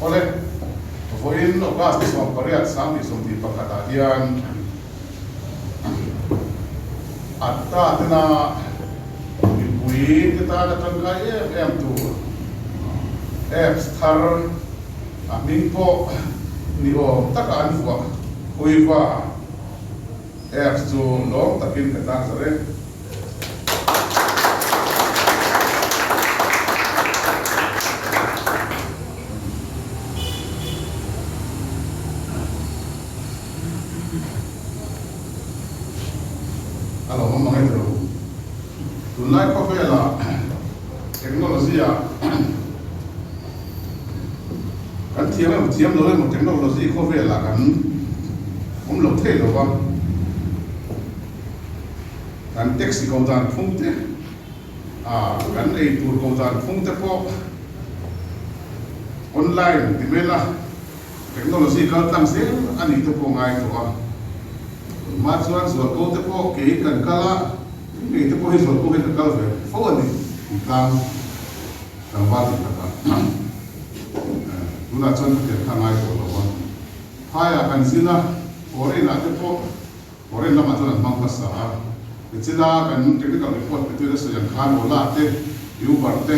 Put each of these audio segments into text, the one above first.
Awle, vawiin August ni 18 2021 ah hian Atta tena mipui te tana tangkai em em tur apps thar a hming pawh ni awm taka an vuah Huiva apps chu lawm takin ka tlang za reng. A lo awm ang e tilo. Tunlai khawvelah technology ah kan thiam emaw thiam lo emaw technology khawvelah kan awm lo thei lo va. Kan taxi ko dan phung te, kan ei tur ko dan phung te pawh online ti mai la, technology kal tlang zel a nih te pawh ngai tawh a. Tunhma chuan zualko te pawh kei kan kal a, kei te pawh hi zualko hi ka kal ve fo a ni tlang tlangval tih takah. Tunah chuan ka tel kha ngai tawh lo a. Phaiah kan zin a, foreign ah te pawh Foreign lamah chuan an hmang hmasa a, tichina kan technical report pe tuin a sawi ang khan Ola te, Uber te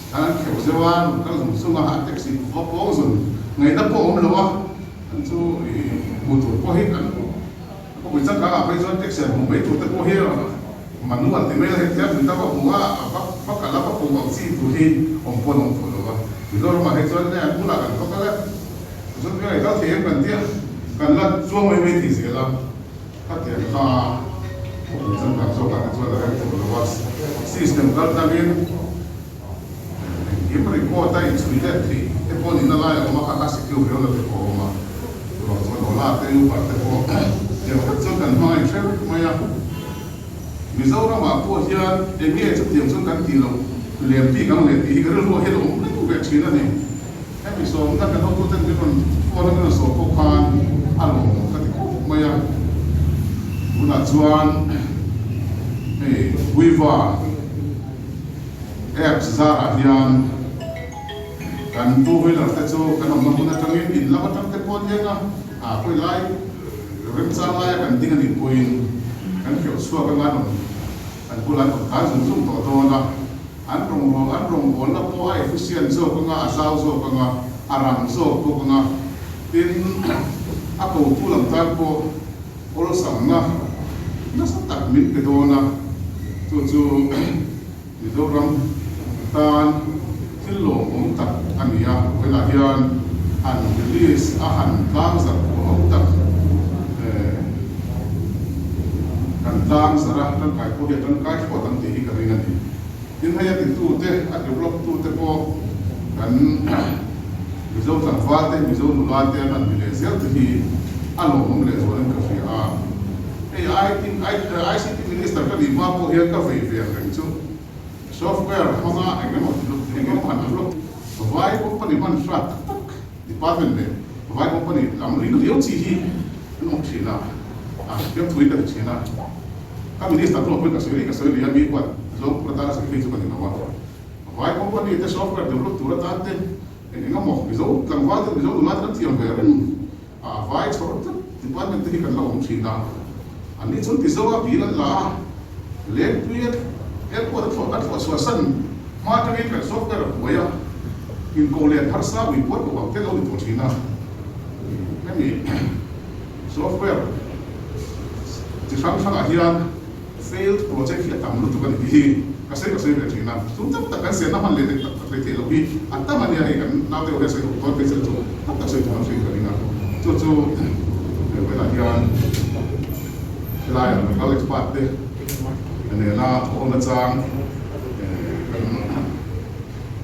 khan an kheuh zeuh a, rawn kal zung zung a, a taxi va pawng zun ngaihna pawh a awm lo a, an chu hmuh tur pawh hi kan khawpui changkang ah phei chuan taxi an hmuh mai tur te pawh hi manual ti mai la hei thiam ta va hmu a, va va kal a va pawh ang chi tur hi awm pawh an awm tawh lo a, Mizoram ah phei chuan an bulah kan va kal a. Chuan ka ngaihtuah thei em kan tia kan la chuang mai mai thei zel a, khatiang kha khawpui changkang zawkah te chuan a rem tawh lo a, system kal tlangin engkim record a inchhui let theih te pawh nihna lai a awm a, kha kha secure riau lo te pawh a awm a, chuvang chuan Ola te Uber te pawh tiang vek chuan kan hmang a inhre vek mai a, Mizoramah pawh hian eng nge chutiang chuan kan tih loh lem bik ang leh tih hi ka rilru ah hian a awm reng ve thin a ni. Hemi sawmna kan hotuten min rawn phone a min rawn sawm pawh khan a lawmawm ka ti khawp mai a. Tunah chuan hei Huiva apps zarah hian kan two wheeler te chu kan awmna hmun atangin in lam atang te pawh a thleng a, a khawi lai remchang laia kan ding a nih pawhin kan hreuh chhuak anga an awm an bulah an awm tlan zung zung tawh dawn a. An rawngbâwl an rawngbâwlna pawh a efficient zawk anga, a zau zawk anga, a rang zawk bawk anga, tin, a kotu lam tan pawh awlsamna nasa tak min pe dawn a, chu chu Mizoram tan thil lawmawm tak a ni a, vawilah hian han release a han tlangzarh pawh ho tak kan tlangzarh a, tangkai pawh hi a tangkai thlawt ang tih hi ka ring a ni. Tin hei a titute, a develop tute pawh kan Mizo tlangval te, Mizo nula te an han ti leh zel te hi a lawmawm leh zualin ka hria a. Hei ICT Minister ka nih hma pawh hian ka vei ve ang reng chu software hmanga eng emaw eng emaw han develop vai company hman hrat tak tak department leh vai company lam ring riau chi hi an awm thin a, a fiamthuin ka ti thin a. Ka minister chu a pawi ka sawi rih ka sawi rih a, mi huat zawng tur atana sawi phei chu ka ni lo a. Vai company te software develop tur atan te eng eng emaw Mizo tlangval te Mizo nula te kan thiam ve reng a, vai chhawr tlat department te hi kan la awm thin a. An ni chuan ti zo a bill an la a, Lengpui airport a thlawh a thlawh chhuah san hma atangin kan software a buai a, inko leh harsa ui buai ko ang te lo ni tawh thin a. Hemi software chi hrang hrangah hian failed project hi a tam lutuk a ni tih hi ka sawi ka sawi ve thin a. Chu tam tak kan senna hman leh leh tak tak thei loh hi a tam a nia hei kan naute ho hian sawi duh tawn phei chu chu tam tak sawi tur an hriat ka ring a. Chu chu he velah hian helaiah local expert te nena thawhawmna chang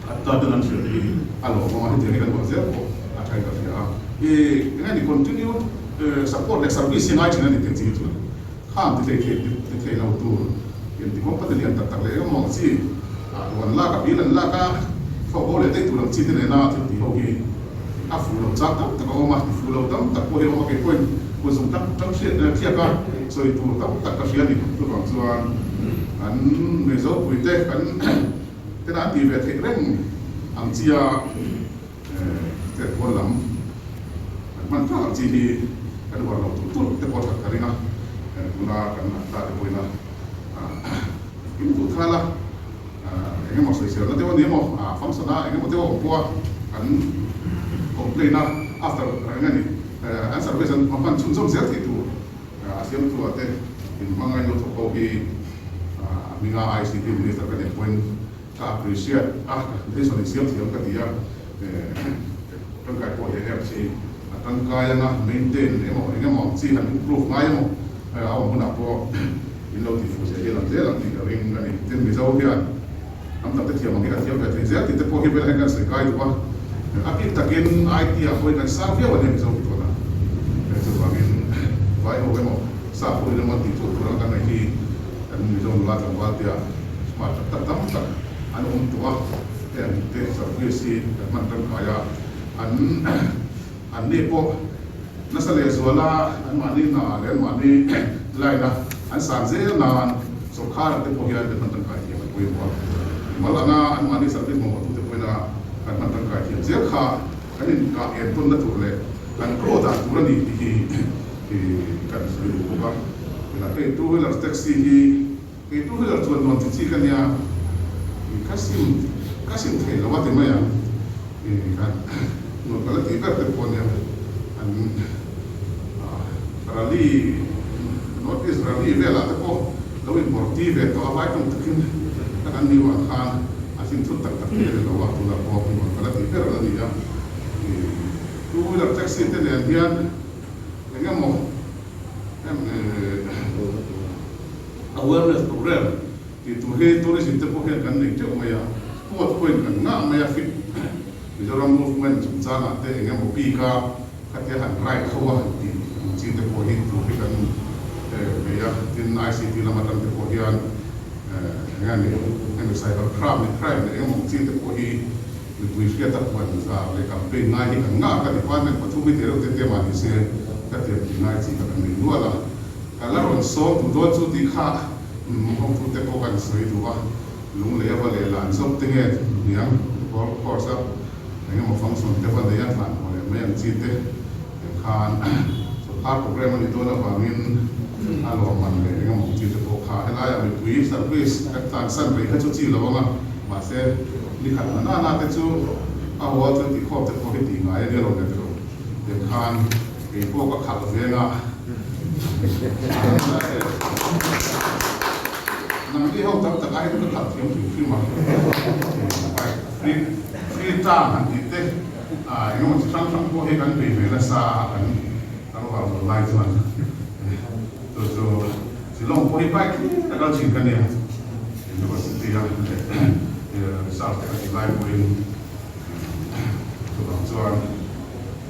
kan ta ten an hriat hi a lawmawm a, hetiang hi kan buat zel pawh a thain ka hria a. I eng nge ni continued support leh service hi ngai thin a ni tih ang chi hi chuan khang ti thei thei ti thei lo tur in ti company lian tak tak leh eng emaw ang chi ah ruan lak a bill an lak a thawk ho leh daih tur ang chi te nena thil tih ho hi a fuh lo chang tam tak a awm a, ti fuh lo tam tak pawh hi a awm a, kei pawhin kut zung tak tak hriat thiak a sawi tur tam tak ka hria a ni. Chuvang chuan kan Mizo puite kan tena an tih ve theih reng ang chia. State pawn lam kan hman thlak ang chi hi kan uar lo tulh tulh te pawh that ka ring a, tuna kan ATTA te pawhin a kim duh thal a, eng emaw sawiselna deuh a ni emaw, function a eng emaw deuh a awm pawh a kan complain a, after eng a ni an service an hman chhunzawm zel theih tur a siamtu ah te inhmang a in lo thawk ho hi a hminga ICT Minister ka nih pawhin Ka appreciate a, decision in siam thiam ka ti a, tangkai pawh he apps hi a tangkai anga maintain emaw eng emaw ang chi han improve ngai emaw a awm hunah pawh in lo ti fuh zel hi a lang zel ang tih ka ring a ni. Tin, Mizo hian hnam dang te thiam ang hi kan thiam ve thei zel tih te pawh hi velah hian kan sawi kai duh a, a bik takin IT ah pawhin kan sang viau a nia Mizo hi tunah chuvangin vai ho emaw sap ho in emaw an tih thuak tur ang kan ngaih hi kan Mizo nula tlangval te ah Smart tak tak tam tak an awm tawh a, heng te service hi kan hman tangkai a, an an ni pawh nasa leh zual a, an mahni hna leh an mahni line a an san zel nan sawrkhar te pawh hian kan hman tangkai thiam an pawimawh a, mimal anga an mahni service mamawh tute pawhin a kan hman tangkai thiam zel kha kan inkah en tawnna tur leh kan grow dan tur a ni tih hi kan sawi duh bawk a, hei two wheeler taxi hi. Kei two wheeler chuan nuam chi chi ka nia, ka sim ka sim thei lo a ti mai ang, ka nuam ka la tih ber te pawh ania, an rally North East rally velah te pawh lo inbawrh ti ve tawh a, vai tum takin ka kan ni vang khan a sim thut tak tak thei lo a, tunah pawh nuam ka la tih ber a ni a, two wheeler taxi te nen hian eng emaw em. Awareness program tih tur hi tourism te pawh hian kan nei teuh mai a, sport pawhin kan ngah mai a, fit Mizoram movement chungchangah te eng emaw bik a khatia han ride ho a han tih ang chi te pawh hi tur hi kan nei a, tin ICT lam atang te pawh hian eng nge ni hemi cyber crime leh crime leh eng emaw ang chi te pawh hi mipui hriat a puan zar leh campaign ngai hi kan ngah ka department pathum hi teh reuh te te mah ni se khatiang tih ngai chi kha kan nei nual a. Ka la rawn sawm duh dawn chu tih kha hawngtu te pawh kan sawi duh a, lunglei a va leh lan zawk te nge hniam golf course a eng emaw function te va nei a tlan haw leh mai ang chi te tiang khan sawrkar program a nih dawn avangin a lawmman leh eng emaw ang chi te pawh kha helaiah mipui service kan tlansan rei kha chu chi lo ang a, mahse ni khat na na te chu a haw a thil tihkhawm te pawh hi tih ngai a nia lo let lo tiang khan kei pawh ka khalh veng a. Nangni ho tam tak aiin ka khalh thiam hrim hrim a, bike free free term han tih te eng emaw chi hrang hrang pawh hi kan bei ve nasa a kan kan uar lo lai chuan chu chu Shillong pawh hi bike hlir a kal thin ka nia University a research te ka tih lai pawhin chuvang chuan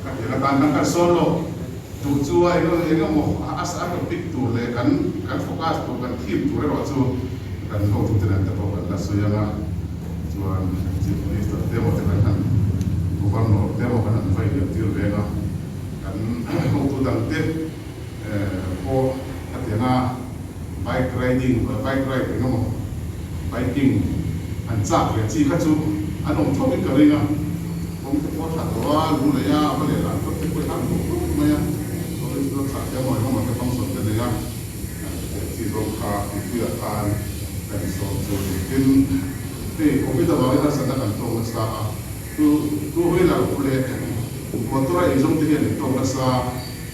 ka tiang atan kan kalsawn lawk. Duh chu a eng eng emaw a a topic tur leh kan kan focus tur kan theme tur erawh chu kan hotute nen te pawh kan la sawi ang a, chuan Chief Minister te emaw te kan han Governor te emaw kan han vai liam tir veng a, kan hotu dang te pawh hetianga bike riding bike ride eng emaw biking han chak ve chi kha chu an awm thawk in ka ring a, kawng te pawh a tha tawh a, lung lei a, a va leh lan phawt te pawh i hlang duh khawp mai a, tourist te thlah te emaw engemaw te function te nei a, teh chi zawng kha mipui ah khan kan insawm chu a ni. Tin, hei covid avangin harsatna kan tawk nasa a, chu two wheeler leh motor a eizawng te hian in tawk nasa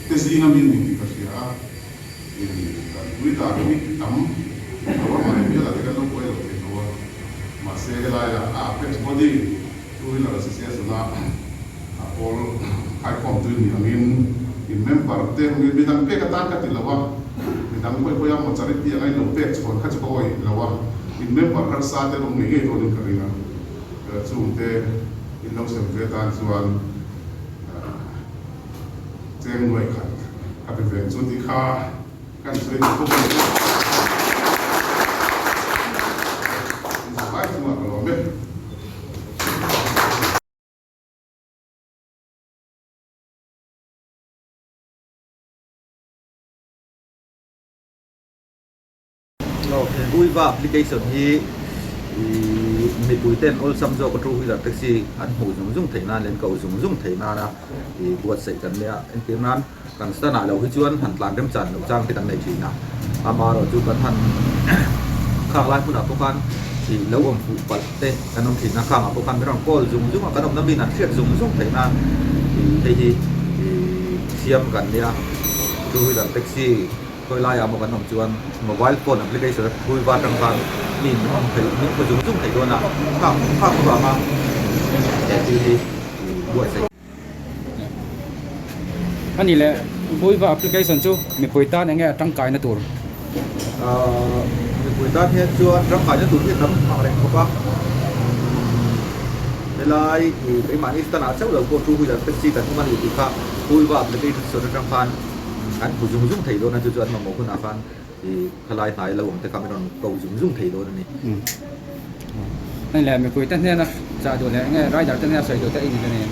te zinga mi a ni tih ka hria a. Kan pui dan hi tam lo a mahni bial ah te kan lo buai lo thei lo a, mahse helai ah a apex body two wheeler association a a pawl khaikhawm tui ni angin in member te midang pek atan ka ti lo a, midang khawi khawi a maw charity anga in lo pek chhawn kha chu ka awih lo a, in member harsa te an awm ngei ngei dawn in ka ring a, chung te in lo sem ve tan chuan Cheng nuai khat ka pe ve chu tih kha kan sawi duh bawk a ni. Inzawh lai chungah ka lawm e. Uiva application hi. mipui ten awlsam zawk a two wheeler taxi an hmuh zung zung theih nan leh an koh zung zung theih nana ih buatsaih kan nia. Entir nan kan stand ah lo hi chuan han tlan remchan loh chang te kan nei thin a, amaherawhchu kan han khak lai hmunah pawh khan ih lo awm fuh palh te kan awm thin a, khangah pawh khan min rawn call zung zung a, kan awmna min an hriat zung zung theih nan ih hei hi ih siam kan nia. Two wheeler taxi khawi laiah maw kan awm chuan mobile phone application a thui va atang khan mi min awm theih min hmu zung zung thei dawn a, khang khang avanga he thil hi ih buatsaih. A ni leh Buiva application chu mipui tan enge a tangkaina tur? Ahh mipui tan hian chuan tangkaina tur hi a tam ang reng khawp a. Helai ih keimahni stand ah chauh lo pawh two wheeler taxi kan awm a ni tih kha Buiva application sawn atang khan an hmu zung zung thei dawn a, chu chu an mamawh hunah khan ih khalai hnai lo awm te kha min rawn ko zung zung thei dawn a ni. Hei leh mipui te hnena chah duh leh enge rider te hnena sawi duh te a inzir nen.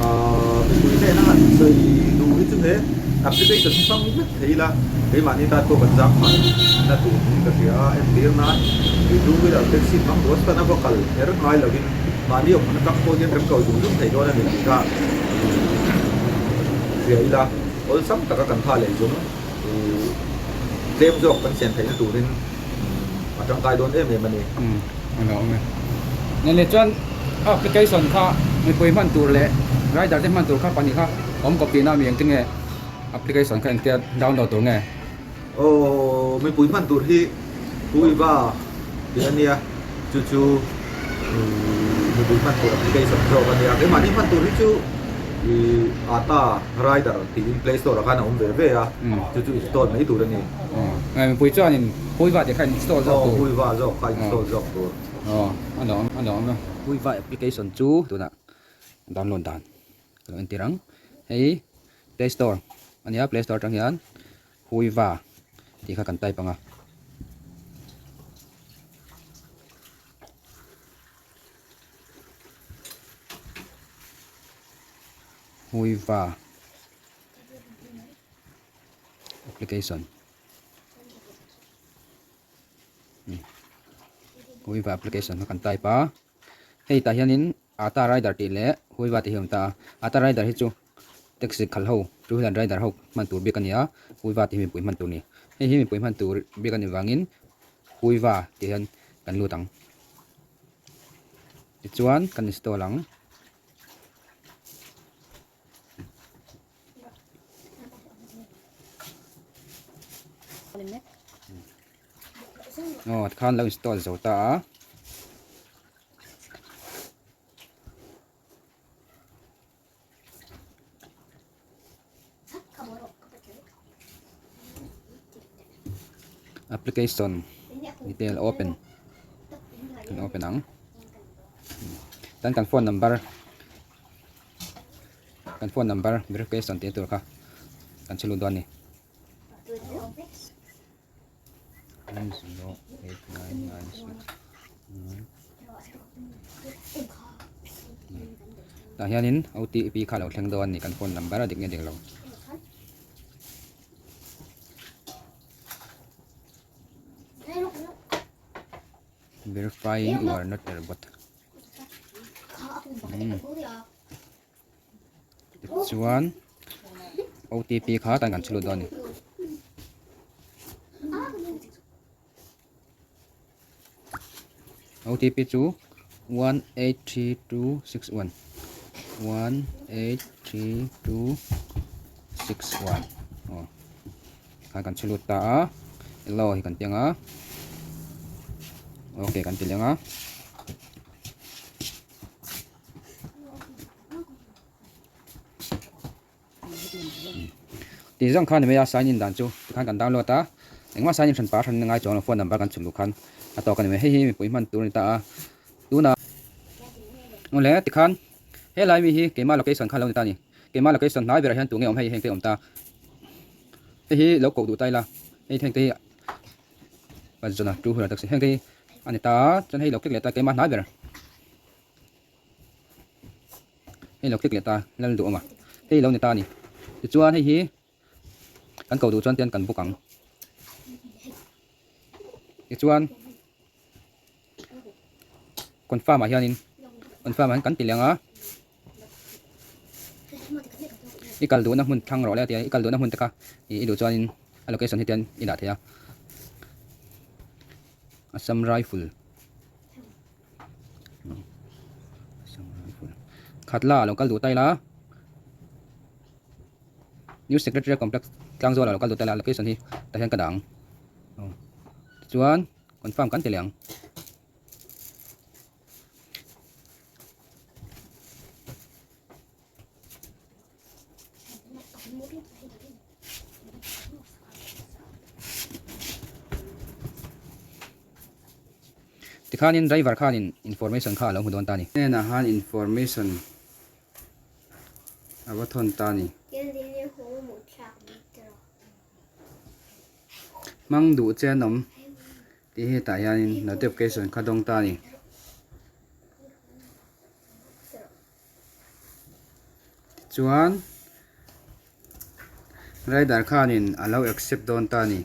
Ahh mipui hnena han sawi duh hi chu he application hi hmang vek thei ila keimahni tan pawh kan zang phah na tur niin ka hria a, entir nan ih two wheeler taxi hmang duh a stand a va kal kher ngai lovin mahni awm hmun atang pawh hian kan ko zung zung thei dawn a ni tih kha hria ila awlsam taka kan tha leh zung ih tlem zawk kan siam theihna turin a tangkai dawn em em a ni. Umm a lo awm e. Nen leh chuan a application kha mipui hman tur leh rider te hman tur kha pahnih kha awm kawp tihna ami engtin nge application kha engtia download tur nge? Aw mipui hman tur hi Huiva tih a nia chu chu mipui hman tur application zawk a nia keimahni hman tur hi chu ih ata rider tiin play store ah khan a awm ve ve a chu chu install mai tur a ni. Aw mipui chuanin Huiva tih kha install zawk tur. Aw Huiva zawk kha install zawk tur. Aw a lo a lo awm e. Huiva application chu tunah download dan ka lo entir ang. Hei play store a nia play store atang hian Huiva tih kha kan type ang a. Huiva application Huiva application kha kan type a hei tah hianin ata rider tih leh Huiva tih hi a awm ta a ata rider hi chu taxi khalh ho two wheeler rider ho hman tur bik a ni a Huiva tih hi mipui hman tur a ni hei hi mipui hman tur bik a nih vangin Huiva tih hian kan lut ang tichuan kan install ang. Aw tikhan lo install zo ta a. Application detail open kan open ang tan kan phone number kan phone number verification tih tur kha kan chhe lut dawn a ni. Tah hianin OTP kha a lo thleng dawn a ni kan phone number a dik nge dik lo. Verifying you are not a robot. Tichuan OTP kha tan kan chhlut dawn a ni. OTP chu 183261 183261 aw khan kan chhlut ta a hello hi kan piang a okay kan ti leng a. Tih zawng khan ni mai a sign in dan chu tikhan kan download a engmah sign in hran pah hran ngai chuang lo phone number kan chhun luh khan a tawk a ni mai hei hi mipui hman tur a ni ta a tunah awle tikhan helai mi hi keimah location kha lo ni ta a ni keimah location hnai berah hian tunge awm hei heng te awm ta hei hi lo koh duh ta ila hei heng te hi Pazona two wheeler taxi heng te hi a ni ta a chuan hei lo click leh ta keimah hnai ber. Hei lo click leh ta lal duh awm a hei lo ni ta a ni tichuan hei hi kan ko duh chuan tian kan book ang tichuan. Confirm ah hianin confirm ah hian kan ti leng a. I kal duhna hmun thlang rawh le a ti a, i kal duhna hmun te kha i duh chuanin a location hi tian i dah thei a. Assam Rifle Assam Rifle Khatla a lo kal duh ta ila New Secretariat Complex Tlangzawl a lo kal duh ta ila location hi tah hian ka dah ang. Tichuan confirm kan ti leh ang. Tikhanin driver khanin information kha a lo hmu dawn ta a ni. Hnenah khan information a va thawn ta a ni. Hmang duh che an awm. Tih hetah hianin notification kha dawng ta a ni. Tichuan rider khanin a lo accept dawn ta a ni.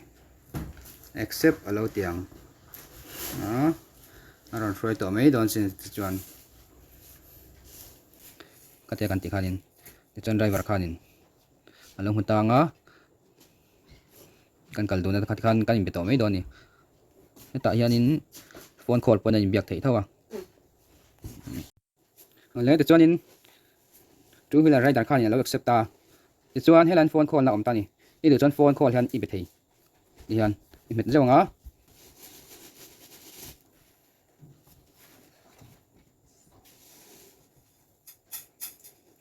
Accept a lo ti ang. A rawn hruai tawh mai dawn sin tichuan khatia kan tih khanin tichuan driver khanin a lo hmu tang a. Kan kal dun a khat khan kan inbe tawh mai dawn a ni. Hetah hianin phone call pawn a inbiak theih tho a. Awle tichuanin two wheeler rider khanin a lo accept a. Tichuan helaiin phone call na a awm ta a ni. I duh chuan phone call hian i be thei ti hian i hmet zeuh ang a.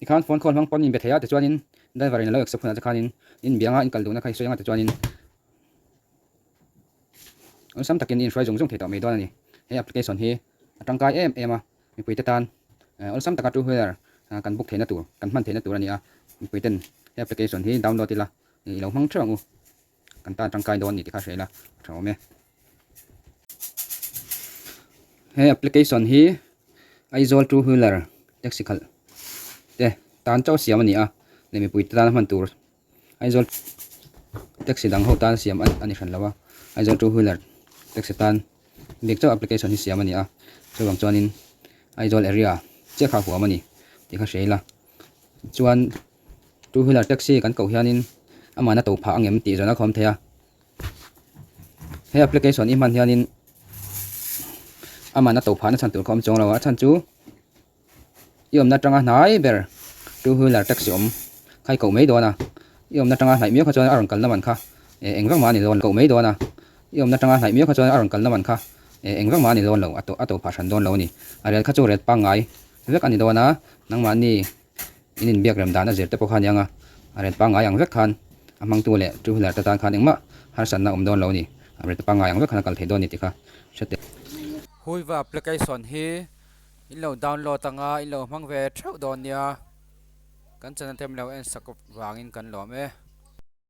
Tikhan phone call hmang pawn in be thei a tichuanin driver in a lo accept hunah te khanin in bianga in kal duhna kha i sawi anga tichuanin awlsam takin in hruai zung zung thei tawh mai dawn a ni. He application hi a tangkai em em a mipui te tan awlsam taka two wheeler kan book theihna tur kan hman theihna tur a ni a mipui ten he application hi download ila i lo hmang theuh ang u kan tan tangkai dawn a ni tih kha hria ila a tha awm e. He application hi Aizawl two wheeler taxi khalh te tan chauh siam a ni a leh mipui te tana hman tur Aizawl taxi dang ho tan siam a ni hran lo a Aizawl two wheeler taxi tan bik chauh application hi siam a ni a chuvang chuanin Aizawl area chiah kha huam a ni tih kha hria ila chuan two wheeler taxi kan koh hianin amahna to phah ang em tih zawhna kha awm thei a. He application i hman hianin amahna to phahna chhan tur kha awm chuang lo a, a chhan chu i awmna atanga hnai ber two wheeler taxi awm kha i koh mai dawn a, i awmna atanga hnaih miau kha chuan a rawn kalna man kha eh eng vak mah a ni dawn koh mai dawn a, i awmna atanga hnaih miau kha chuan a rawn kalna man kha eh eng vak mah a ni dawn lo a to a to phah hran dawn lo a ni, a rel kha chu rel pangngai vek a ni dawn a, nangmahni. In inbiak rem dan a zir te pawh kha a ni ang a, a ret pangngai ang vek khan a hmangtu leh two wheeler te tan khan engmah harsatna a awm dawn lo a ni, a ret pangngai ang vek khan a kal theih dawn a ni tih kha hre teh. Huiva application hi in lo download anga in lo hmang ve theuh dawn nia, kan channel te min lo en sak vangin kan lawm e.